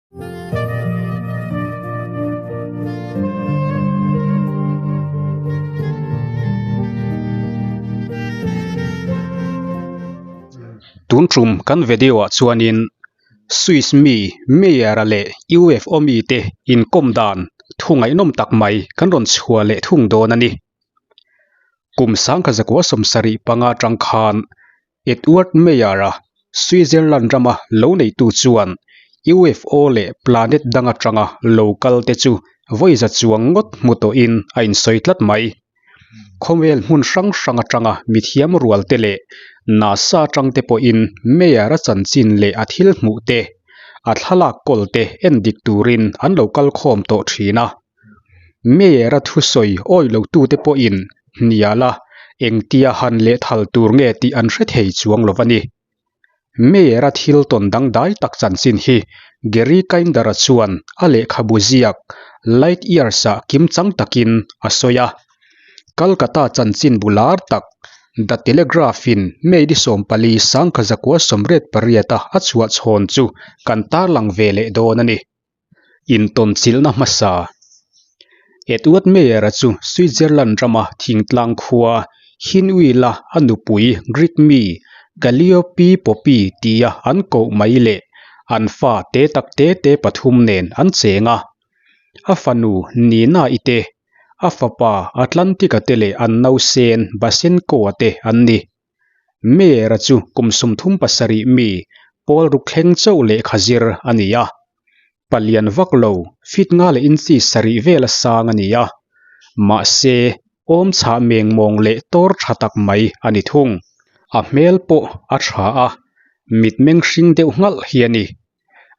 Tun tum kan video ah chuanin Swiss mi Mayor-a leh UFO mite inkawm dan thu ngaihnawm tak mai kan rawn chhuah leh thung dawn a ni. Kum sangkhat zakua sawmsarih panga atang khan Edward Meyer-a Switzerland rama lo neitu chuan UFO leh planet dang atanga lo kal te chu vawi za chuang ngawt hmu tawhin a insawi tlat mai. Khawvel hmun hrang hrang atanga mithiam rual te leh NASA atang te pawhin Meyer-a chanchin leh a thil hmuh te, a thlalak kawl te en dik turin an lo kal khawm tawh thin a. Mayor-a thusawi awi lotute pawhin hniala engtia han lehthal tur nge tih an hre thei chuang lo a ni. Mayor-a thil tawn dangdai tak chanchin hi Gary Kinder-a chuan a lehkhabu ziak Light Years-ah kimchang takin a sawi a. Calcutta chanchinbu lar tak The Telegraph-in May ni 14 1988-a a chhuah chhawn chu kan tarlang ve leh dawn a ni. Intawnchilhna hmasa. Edward Meyer-a chu Switzerland rama thingtlang khua Hinwil-a a nupui Greek mi Calliope Poppy tia an koh mai leh an fa te tak te te pathum nen an cheng a. A fanu Nina-i te, a fapa Atlantic-a te leh an nausen Basenko-a te an ni. Mayor-a chu kum 37 mi pawl ruk thleng chauh lehkha zir a ni a. Palian vak lo, feet nga leh inchi sarih vela sang a ni a. Mahse, awm chhah meng mawng leh tawr tha tak mai a ni thung. A hmel pawh a tha a, mitmeng hring deuh nghalh hi a ni.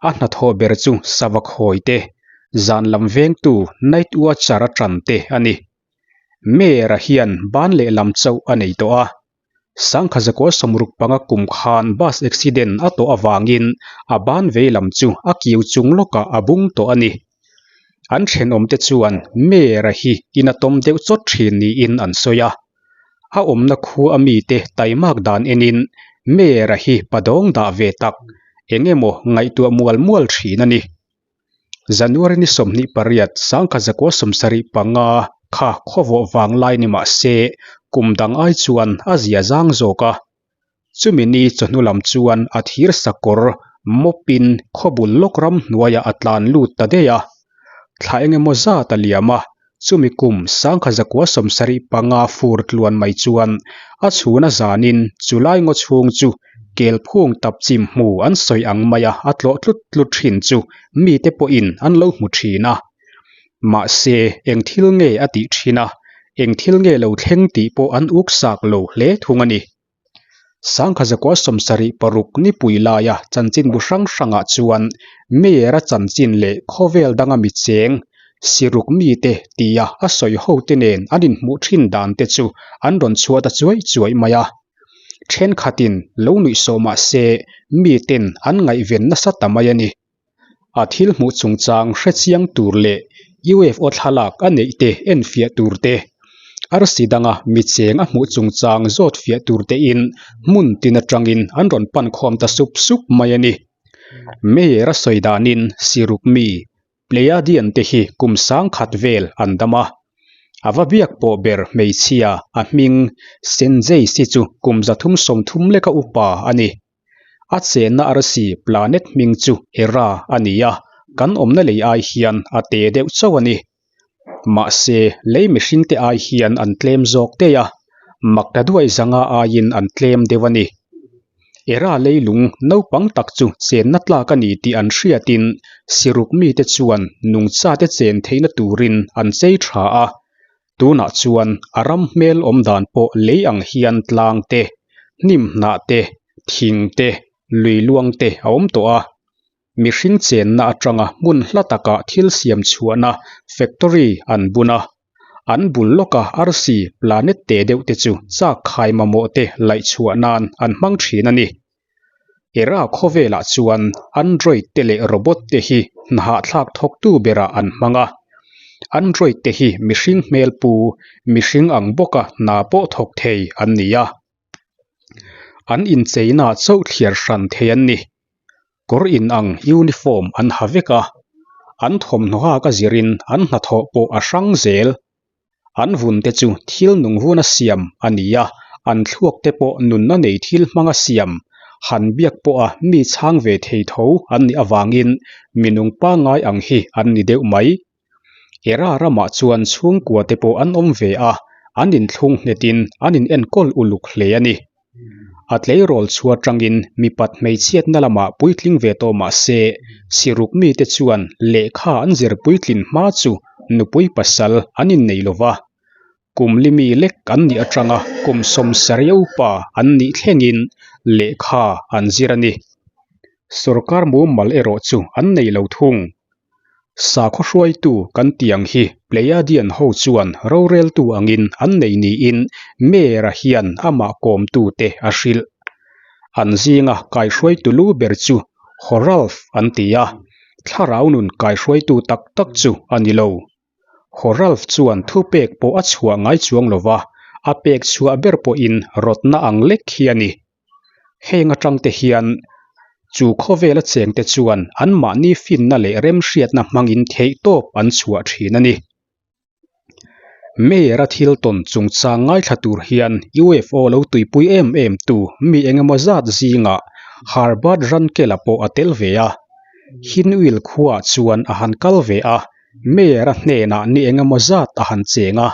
A hnathawh ber chu sava khawi te, zan lam vengtu night watcher a tan te a ni. Mayor-a hian ban lehlam chauh a nei tawh a, Sangkha zakua 65 kum khan bus accident a tawh avangin a ban veilam chu a kiu chung lawkah a bung tawh a ni. An thenawmte chuan Mayor-a hi in a tawm deuh chawt thin niin an sawi a. A awmna khu a mite taimak dan enin Mayor-a hi padawng dah ve tak eng emaw ngaihtuah mual mual thin a ni. January ni 28, 1975 kha khawvawh vang lai ni mah se kum dang ai chuan a zia zang zawk a. Chumi ni chawhnu lam chuan a thir sakawr mawpin khawbul lawk ram hnuaiah a tlan lut ta daih a. Thla eng emaw zat a liam a, chumi kum 1975 fur tluan mai chuan a chhun a zanin chulai ngaw chhung chu kelphung tap chim hmu an sawi ang maia a tlawh tlut tlut thin chu mite pawhin an lo hmu thin a. Mahse, eng thil nge a tih thin a, eng thil nge lo thleng tih pawh an uk sak lo hle thung a ni. 1976 nipui laia chanchinbu hrang hrangah chuan Mayor-a chanchin leh khawvel danga mi cheng, siruk mite tia a sawi hote nen an inhmuh thin dan te chu an rawn chhuah ta chuai chuai mai a. Thenkhatin lo nuihsawh mah se miten an ngaihven nasa ta mai a ni. A thil hmuh chungchang hrechiang tur leh UFO thlalak a neih te enfiah tur te, arsi danga mi cheng a hmuh chungchang zawt fiah tur tein hmun tin atangin an rawn pan khawm ta sup sup mai a ni. Mayor a sawi danin siruk mi Pleiadian te hi kum sangkhat vel an dam a. A va biak pawh ber hmeichhia a hming Senjei-si chu kum 330 leka upa a ni. A chenna arsi planet hming chu Hera a ni a, kan awmna lei ai hian a te deuh chauh a ni. Mahse, lei mihringte ai hian an tlem zawk daih a, makta duai zanga aiin an tlem deuh a ni. Hera leilung naupang tak chu chenna tlak a ni tih an hriatin siruk mite chuan nungchate chen theihna turin an chei tha a, Tunah chuan a ram hmel awm dan pawh lei ang hian tlang te, hnim hnah te, thing te, lui luang te a awm tawh a. Mihring chenna atanga hmun hla takah thil siam chhuahna factory an bun a. An bul lawka arsi planet te deuh te chu chak khai mamawh te laih chhuah nan an hmang thin a ni. Era khawvelah chuan Android te leh robot te hi hnahahthlak thawktu berah an hmang a. Android te hi mihring hmel pu, mihring ang bawka hna pawh thawk thei an ni a. An incheinaah chauh thliar hran thei an ni. Kawr inang uniform an ha vek a, an thawmhnaw hak a zirin an hnathawh pawh a hrang zel. An vun te chu thil nung vuna siam a ni a, an thluak te pawh nunna nei thil hmanga siam, han biak pawha mi chhang ve thei tho an nih avangin mi nung pangngai ang hi an ni deuh mai. Era ramah chuan chhungkua te pawh an awm ve a, an inthlung nghetin an inenkawl uluk hle a ni. A tleirawl chhuah atangin mipat hmeichhiatna lamah puitling ve tawh mah se, siruk mite chuan lehkha an zir puitlin hma chu nupui pasal an innei lo va. Kum li mi lek an nih atanga kum sawmsarih upa an nih thlengin lehkha an zir a ni. Sorkar mumal erawh chu an nei lo thung. Sakhaw hruaitu kan tih ang hi Pleiadian ho chuan roreltu angin an nei niin Mayor-a hian amah kawmtute a hrilh. An zinga kaihruaitu lu ber chu Horalf an ti a, thlarau nun kaihruaitu tak tak chu a ni lo. Horalf chuan thupek pawh a chhuah ngai chuang lo va, a pek chhuah ber pawhin rawtna ang lek hi a ni. Heng atangte hian chu khawvela chengte chuan anmahni finna leh remhriatna hmangin theihtawp an chhuah thin a ni. Mayor-a thil tawn chungchang ngaithla tur hian UFO lo tuipui em em tu mi engemaw zat zingah Herbert Rankela pawh a tel ve a. Hinwil khuaah chuan a han kal ve a, Mayor-a hnenah ni engemaw zat a han cheng a,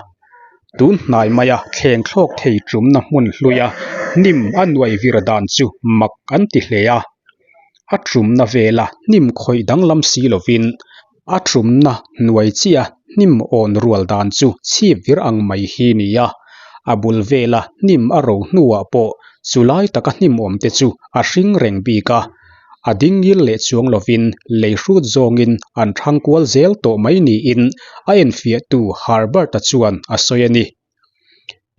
tun hnai maia thleng thlawk thei tumna hmun hluia hnim a nuai vir dan chu mak an ti hle a. A tumna vela hnim khawih danglam si lovin a tumna hnuai chiah hnim awn rual dan chu chhip vir ang mai hi ni a, a bul vela hnim a ro hnuah pawh chu lai taka hnim awm te chu a hring reng bik a. A ding ngil leh chuang lovin lei hrut zawngin an thang kual zel tawh mai niin a enfiahtu Herbert-a chuan a sawi a ni.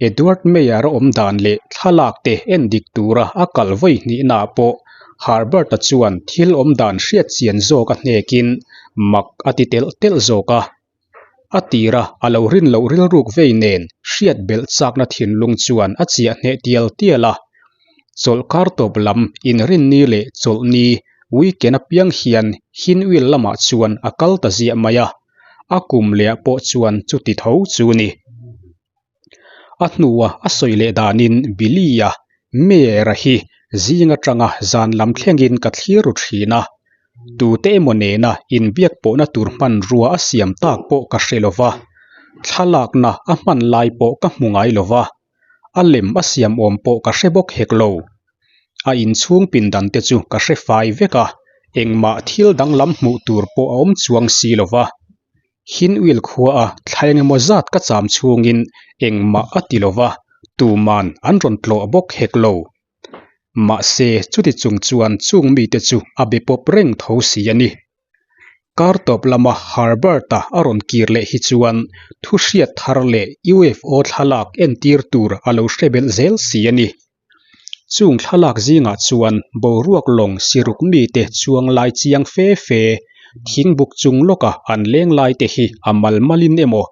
Edward Meyer-a awm dan leh thlalak te en dik tura a kal vawi hnihnaah pawh Herbert-a chuan thil awm dan hriat chian zawk a hnekin mak a ti telh telh zawk a. A tira a lo rin loh rilruk vei nen hriat belh chakna thinlung chuan a chiah hneh tial tial a. Chawlh kar tawp lam inrinni leh chawlhni weekend apiang hian Hinwil lamah chuan a kal ta ziah mai a, a kum lehah pawh chuan chuti tho chu ni. A hnua a sawi leh danin Billy-a Mayor-a hi zing atanga zan lam thlengin ka thlir ru thin a, tute emaw nena inbiak pawhna tur hmanrua a siam tak pawh ka hre lo va, thlalakna a hman lai pawh ka hmu ngai lo va, a lem a siam awm pawh ka hre bawk hek lo. A inchhung pindan te chu ka hre fai vek a, engmah thil danglam hmuh tur pawh a awm chuang si lo va. Hinwil khua a thla engemaw zat ka cham chhungin engmah a ti lo va, tuman an rawn tlawh bawk hek lo. Mahse, chuti chung chuan chung mite chu a be pawp reng tho si a ni. Kar tawp lama Herbert-a a rawn kir leh hi chuan thu hriat thar leh UFO thlalak entir tur a lo hre belh zel si a ni. Chung thlalak zingah chuan boruak lawng siruk mite chuang lai chiang fe fe, thingbuk chung lawka an leng lai te hi a mal malin emaw,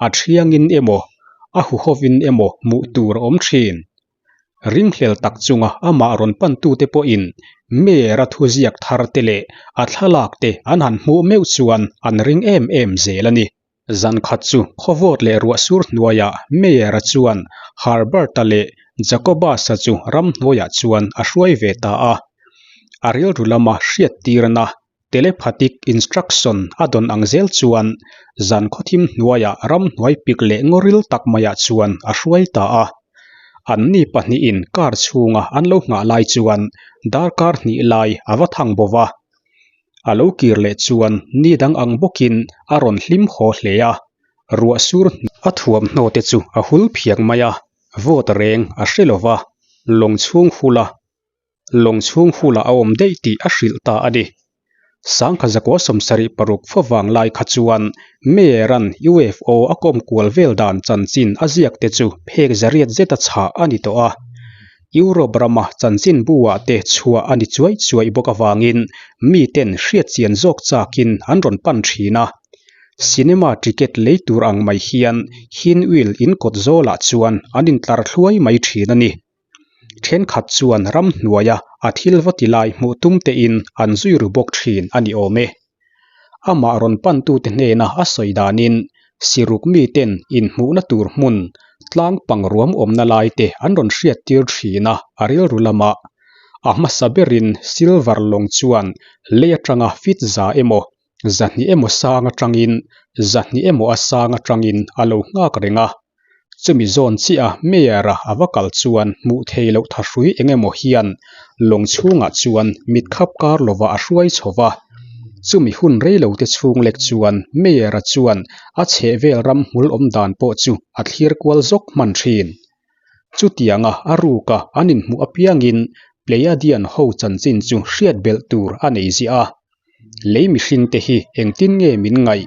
a thiangin emaw, a huhovin emaw hmuh tur a awm thin. Ringhlel tak chunga amah rawn pantute pawhin Mayor-a thuziak thar te leh a thlalak te an han hmuh meuh chuan an ring em em zel a ni. Zan khat chu khawvawt leh ruah sur hnuaiah Mayor-a chuan Herbert-a leh Jacobus-a chu ramhnuaiah chuan a hruai ve ta a. A rilru lama hriattirna, telepathic instruction, a dawn ang zel chuan zan khawthim hnuaiah ramhnuai pik leh ngawril tak maiah chuan a hruai ta a. Anni pahnihin car chhunga an lo nghah lai chuan darkar hnih lai a va thang bo va. A lo kir leh chuan ni dang ang bawkin a rawn hlim haw hle a, ruah sur a thuamhnaw te chu a hul phiang mai a, vawt reng a hre lo va, lawng chhung hula lawng chhung hula a awm daih tih a hrilh ta a ni. Sangkha zakua 76 favang lai kha chuan Mayor-a'n UFO a kawm kual vel dan chanchin a ziak te chu phek zariat zeta chhah a ni tawh a. Europe rama chanchinbu-ah te chhuah a ni chuai chuai bawk avangin miten hriatchian zawk chakin an rawn pan thin a. Cinema ticket lei tur ang mai hian Hinwil inkawt zawlah chuan an intlar thluai mai thin a ni. Thenkhat chuan ramhnuaia a thil va ti lai hmuh tum tein an zui ru bawk thin a ni awm e. Amah rawn pantute hnena a sawi danin siruk miten inhmuhna tur hmun tlang pang ruam awmna lai te an rawn hriattir thin a, a rilru lamah a hmasa berin silver lawng chuan lei atanga fit za emaw zahnih emaw sang atangin zahnih emaw a sang atangin a lo nghak reng a. Chumi zawn chiah a Mayor-a a va kal chuan hmuh thei loh thahrui eng emaw hian lawng chhungah chuan mit khap kar lovah a hruai chho va. Chumi hun rei lo te chhung lek chuan Mayor-a chuan a chhehvel ram hmul awm dan pawh chu a thlir kual zawk hman thin. Chutianga a ruka an inhmuh apiangin Pleiadian ho chanchin chu hriat belh tur a nei ziah a. Lei mihringte hi engtin nge min ngaih?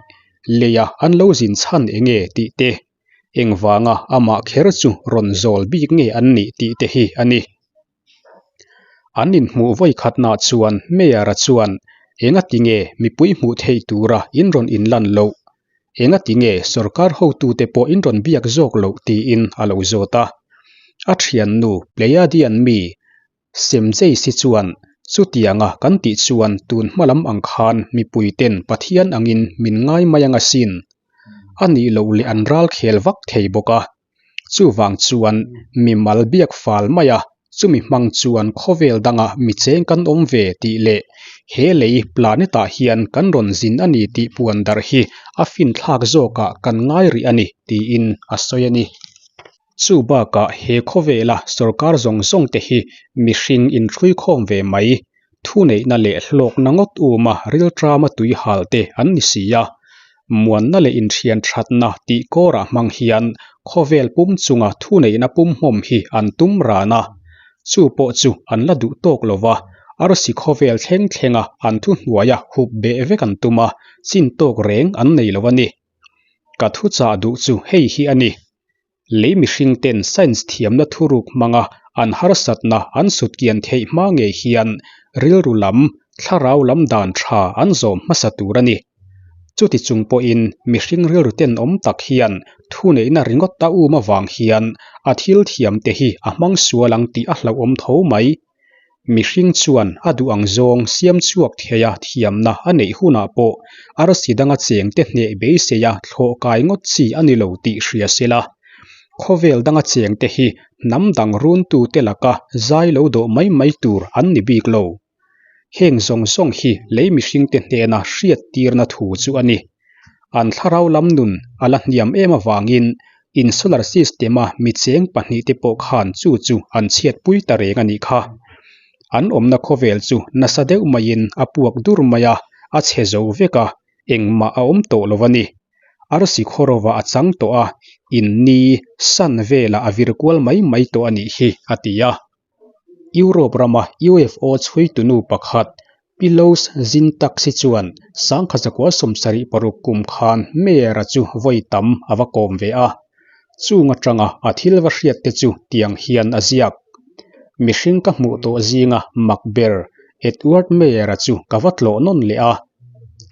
Leia an lo zin chhan enge tih te, engvanga amah kher chu rawn zawl bik nge an nih tih te hi a ni. An inhmuh vawikhatnah chuan Mayor-a chuan engati nge mipui hmuh theih tura in rawn inlan loh? Engati nge sorkar hotute pawh in rawn biak zawk loh tiin a lo zawt a. A thiannu Pleiadian mi Semjase chuan, Chutianga kan tih chuan tun hma lam ang khan mipuiten Pathian angin min ngai mai ang asin. A nih loh leh an ral khel vak thei bawk a. Chuvang chuan mimal biak fal mai a, chumi hmang chuan khawvel danga mi cheng kan awm ve tih leh he lei planet-ah hian kan rawn zin a ni tih puan darh hi a finthlak zawkah kan ngai rih a ni, tiin a sawi a ni. Chu bakah he khawvela sorkar zawng zawng te hi mihring inhruikhawm ve mai, thuneihna leh hlawkna ngawt uma rilṭama tui hal te an ni si a. Muanna leh inthian thatna tih kawrah hmang hian khawvel pum chunga thuneihna pumhmawm hi an tum ran a. Chu pawh chu an la duh tawk lo va, arsi khawvel thleng thlenga an thuhnuaia hup beh vek an tum a, chin tawk reng an nei lo a ni. Ka thuchah duh chu hei hi a ni. Lei mihring ten science thiamna thuruk hmanga an harsatna an sutkian theih hma ngei hian rilru lam, thlarau lam dan tha an zawm hmasa tur a ni. Chuti chung pawhin mihring rilru tenawm tak hian thuneihna ringawt a um avang hian a thil thiamte hi a hmang sual ang tih a hlauhawm tho mai. Mihring chuan a duh ang zawng siam chhuak theia thiamna a neih hunah pawh arsi danga chengte hneh beiseia thlawh kai ngawt chi a ni lo tih hria se la. Khawvel danga chengte hi hnam dang runtute laka zai lo dawh mai mai tur an ni bik lo. Heng zawng zawng hi lei mihringte hnena hriat tirna thu chu a ni. An thlarau lam nun a la hniam em avangin in solar system-a mi cheng pahnihte pawh khan chu chu an chhiatpui ta reng a nih kha. An awmna khawvel chu nasa deuh maiin a puak dur mai a, a chhe zo vek a, engmah a awm tawh lo a ni. Arsi khawrovah a chang tawh a, in ni, sun, velah a vir kual mai mai tawh a nih hi, a ti a. Europe rama UFO chhuitunu pakhat Pilos Zintaxi chuan sangkha zakua 76 kum khan Mayor-a chu vawi tam a va kawm ve a. Chung atanga a thil va hriat te chu tiang hian a ziak. Mihring ka hmuh tawh zinga mak ber Edward Mayor-a chu ka va tlawh nawn leh a.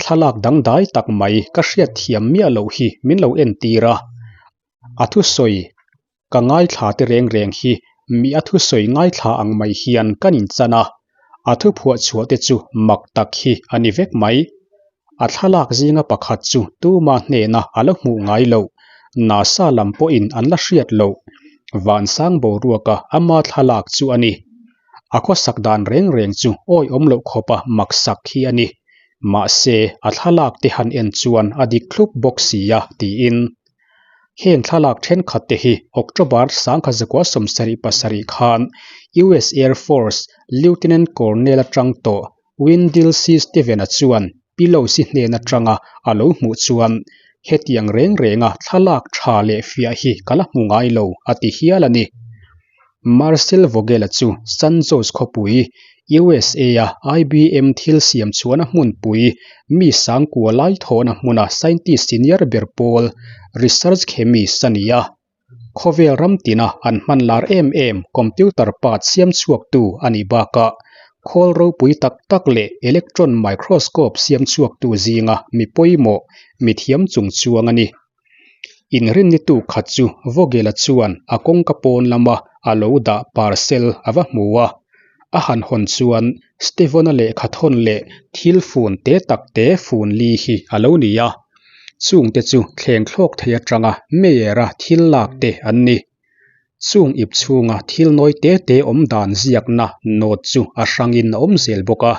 Thlalak dangdai tak mai ka hriatthiam miah loh hi min lo entir a. A thusawi Ka ngaithla te reng reng hi mi a thusawi ngaithla ang mai hian kan inchan a, a thuphuah chhuah te chu mak tak hi a ni vek mai. A thlalak zinga pakhat chu tuma hnena a la hmuh ngai loh, NASA lam pawhin an la hriat loh, Vansang boruaka ama thlalak chu a ni. A khawsak dan reng reng chu awihawm loh khawpa maksak hi a ni. Mahse, a thlalak te han en chuan a dik thlup bawk si a, tiin. Heng thlalak thenkhat te hi October 1977 khan US Air Force Lieutenant Colonel atang tawh Wendell C. Stephen-a chuan Pelosi hnen atanga a lo hmuh chuan hetiang reng renga thlalak tha leh fiah hi ka la hmu ngai lo a ti hial a ni. Marcel Vogel-a chu San Jose khawpui, USA-a IBM thil siam chhuahna hmunpui mi sangkua lai thawhna hmuna scientist senior ber pawl, research chemist a ni a. Khawvel ram tina an hman lar em em computer part siam chhuaktu a nih bakah khawl ropui tak tak leh electron microscope siam chhuaktu zinga mi pawimawh, mi thiam chung chuang a ni. Inrinni tuk khat chu Vogel-a chuan a kawngka pawn lama a lo dah parcel a va hmu a. A han hawn chuan Stevon-a lehkha thawn leh thil fun te tak te fun li hi a lo ni a. Chungte chu thleng thlawk thei atanga Meyer-a thil lak te an ni. Chung ip chhunga thil nawi te te awm dan ziakna note chu a hrangin a awm zel bawk a.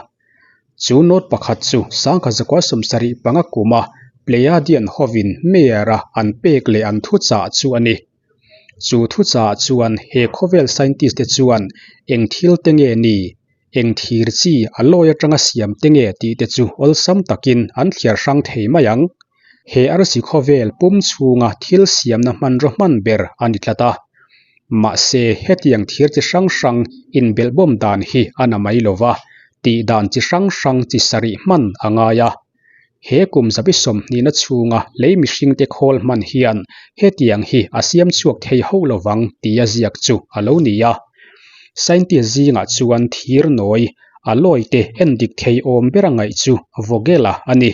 Chu note pakhat chu sangkhat zakua 75 kuma Pleiadian hovin Meyer-a an pek leh an thuchah chu a ni. Chu thuchah chuan he khawvel scientist te chuan eng thil te nge ni, eng thir chi a lawi atanga siam te nge tih te chu awlsam takin an thliar hrang thei mai ang. He arsi khawvel pum chhunga thil siamna hmanraw hman ber a ni tlat a. Mahse, hetiang thir chi hrang hrang inbelhbawm dan hi a na mai lo va, tih dan chi hrang hrang chi sarih hman a ngai a. He kum zabi sawmhnihna chhunga lei mihringte khawl hman hian hetiang hi a siam chhuak thei hauh lovang tia ziak chu a lo ni a. Scientist zingah chuan thir nawi a lawite en dik thei awm bera ngaih chu Vogel-a a ni.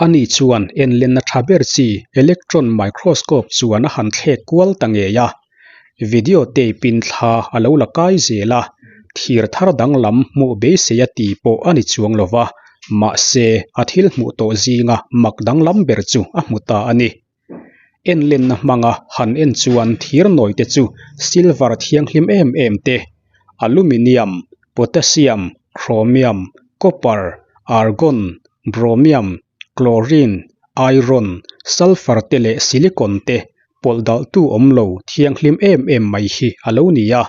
Ani chuan enlenna tha ber chi electron microscope chuan a han thlek kual ta ngei a. Video tape in thla a lo la kai zel a, thir thar danglam hmuh beisei a ti pawh a ni chuang lo va, mahse a thil hmuh tawh zinga mak danglam ber chu a hmu ta a ni. Enlenna hmanga han en chuan thir nawi te chu silver thianghlim em em te, aluminium, potassium, chromium, copper, argon, bromium, chlorine, iron, sulphur te leh silicon te pawlh dalhtu awm lo thianghlim em em mai hi a lo ni a.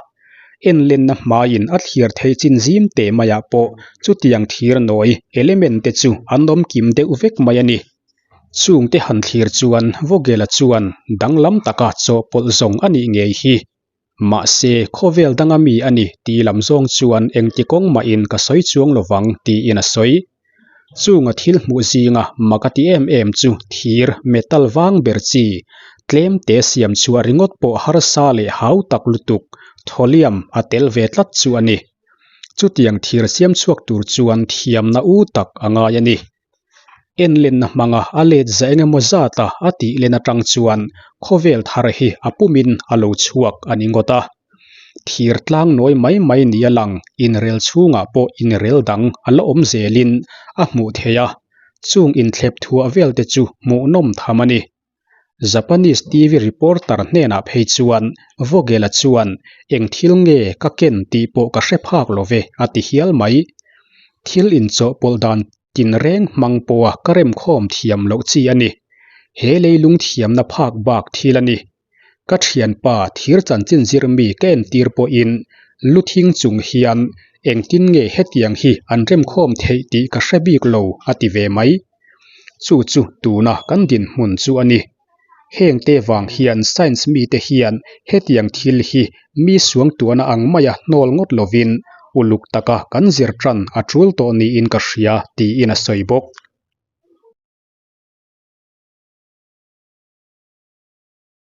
Enlenna hmaiin a thlir thei chin zim teh maiah pawh chutiang thir nawi element te chu an awm kim deuh vek mai a ni. Chungte han thlir chuan Vogel-a chuan danglam taka chawhpawlh zawng a nih ngei hi. Mahse, khawvel danga mi a ni tih lam zawng chuan engti kawng mahin ka sawi chuang lo vang tiin a sawi. Chunga thil hmuh zinga mak a ti em em chu thir, metal, vang ber chi, tlem te siam chhuah ringawt pawh harsa leh hau tak lutuk, thawliam a tel ve tlat chu a ni. Chutiang thir siam chhuak tur chuan thiamna u tak a ngai a ni. Enlenna hmanga a let za eng emaw zata a tih len atang chuan khawvel thar hi a pumin a lo chhuak a ni ngawt a. Thir tlang nawi mai mai nia lang inrel chhungah pawh inrel dang a la awm zelin a hmuh theih a, chung inthlep thuah vel te chu hmuhnawm tham a ni. Japanese TV reporter hnenah phei chuan Vogel-a chuan eng thil nge ka ken tih pawh ka hre phak lo ve a ti hial mai. Thil inchawhpawlh dan tinreng hmang pawha ka remkhawm thiam loh chi a ni. He leilung thiamna phak bak thil a ni. Ka thianpa thir chanchin zir mi ka entir pawhin lu thing chung hian engtin nge hetiang hi an remkhawm theih tih ka hre bik lo a ti ve mai. Chu chu tuna kan dinhmun chu a ni. Heng te vang hian science mite hian hetiang thil hi mi suangtuahna ang maia hnawl ngawt lovin uluk taka kan zir tan a tul tawh niin ka hria tiin a sawi bawk.